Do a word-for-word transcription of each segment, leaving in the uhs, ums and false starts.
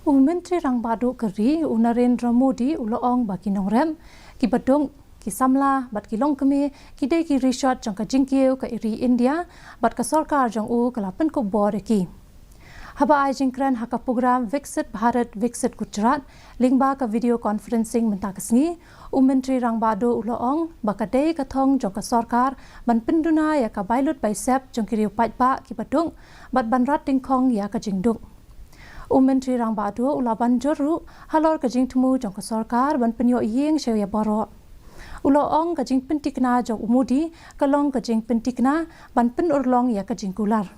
U Myntri Rangbah Duh ka ri, u Narendra Modi, u la ong ba ki nongrep, ki baduk, ki samla bad ki longkmie ki dei ki rishot jong ka jingkiew ka ri India bad ka sorkar jong u ka la pynkup bor ïa ki. Haba ai jingkren ha ka program Viksit Bharat Viksit Gujarat lyngba ka video conferencing mynta ka sngi, u Myntri Rangbah Duh u la ong ba ka dei ka thong jong ka sorkar ban pynduna ïa ka bailut baisep jong ki riew paidbah ki baduk bad ban rat dyngkhong ïa ka jingduk. U Myntri Rangbah Duh u la ban jur ruh halor ka jingthmu jong ka sorkar ban pynïoh ïing sha ïa baroh. U la ong ka jingpyntikna jong u Modi ka long ka jingpyntikna ban pynurlong ïa ka jingkular.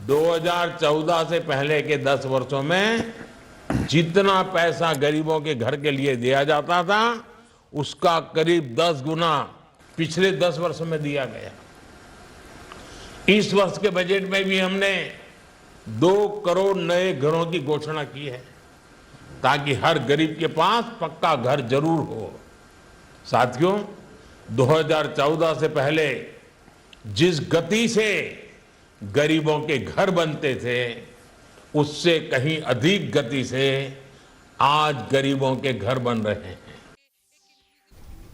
दो हज़ार चौदह से पहले के दस वर्षों में जितना पैसा गरीबों के घर के लिए दिया जाता था, उसका करीब दस गुना पिछले दस वर्षों में दिया गया। इस वर्ष के बजट में भी हमने दो करोड़ नए घरों की घोषणा की है, ताकि हर गरीब के पास पक्का घर जरूर हो। साथियों, दो हज़ार चौदह से पहले जिस गति से गरीबों के घर बनते थे, उससे कहीं अधिक गति से आज गरीबों के घर बन रहे हैं।